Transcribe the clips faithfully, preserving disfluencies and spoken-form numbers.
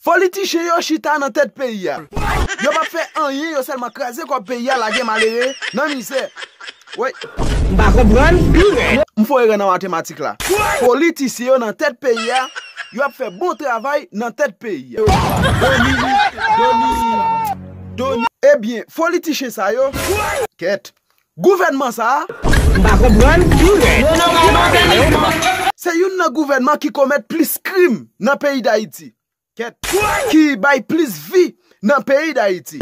Politichen yo chita nan tèt peyi a. Yo p ap fè anyen, yo sèlman kraze kòb peyi a, lage malere nan mizè. Wi. M pa konprann. M fè erè nan matematik la. Politisyen yo nan tèt peyi a, yo ap fè bon travay nan tèt peyi a. Doni, Doni, Doni. Ebyen, politichen sa yo, kèt. Gouvènman sa a, m pa konprann. Se youn nan gouvènman ki komèt plis krim nan peyi Dayiti. Kèt. Ki bay plis vi nan peyi Dayiti.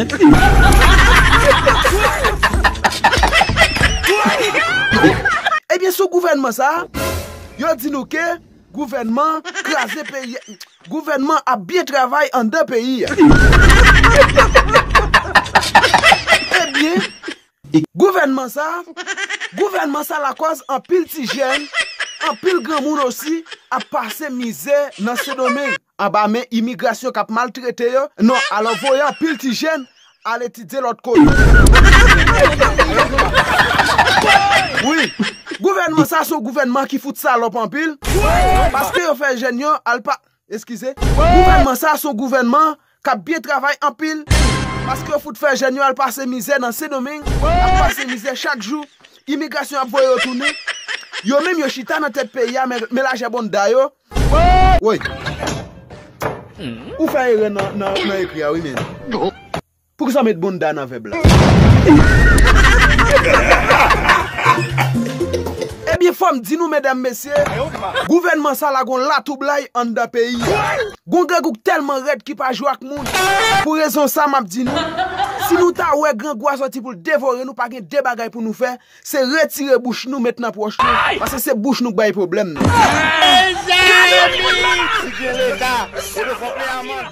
Ebyen, sou gouvènman sa a, yo di nou ke gouvènman kraze peyi, gouvènman ap byen travay anndan peyi a. Ebyen, gouvènman sa, gouvènman sa lakòz anpil ti jèn, anpil granmoun osi ap pase mizè nan Sendomeng, anba men imigrasyon k ap maltrete yo. Non, alò voye anpil ti jèn al etidye lòt kote. Wi, gouvènman sa se yon gouvènman ki fout salòp anpil, paske yo fè jèn yo al pa, eskize, gouvènman sa se yon gouvènman k ap byen travay anpil, paske yo fout fè jèn yo al pase mizè nan Sendomeng, ap pase mizè chak jou. Imigrasyon ap voye yo tounen. Yo menm yo chita nan tèt peyi a, men, men lajè bonnda yo. Woy. Ou fè erè nan, nan, nan ekri a, wi, men. Poukisa w met bonnda nan vèb la? Ebyen, fò m di nou, medam, mesye, gouvènman sa la gon latoublay anndan peyi a. Gon grangou k tèlman rèd ki pa jwe ak moun. Pou rezon sa, m ap di nou, si nou ta wè grangou a sòti pou l devore nou, pa gen de bagay pou nou fè, se retire bouch nou, met nan pòch nou, paske se bouch nou k bay pwoblèm nan. Si gen leta, se nou fò peye amann.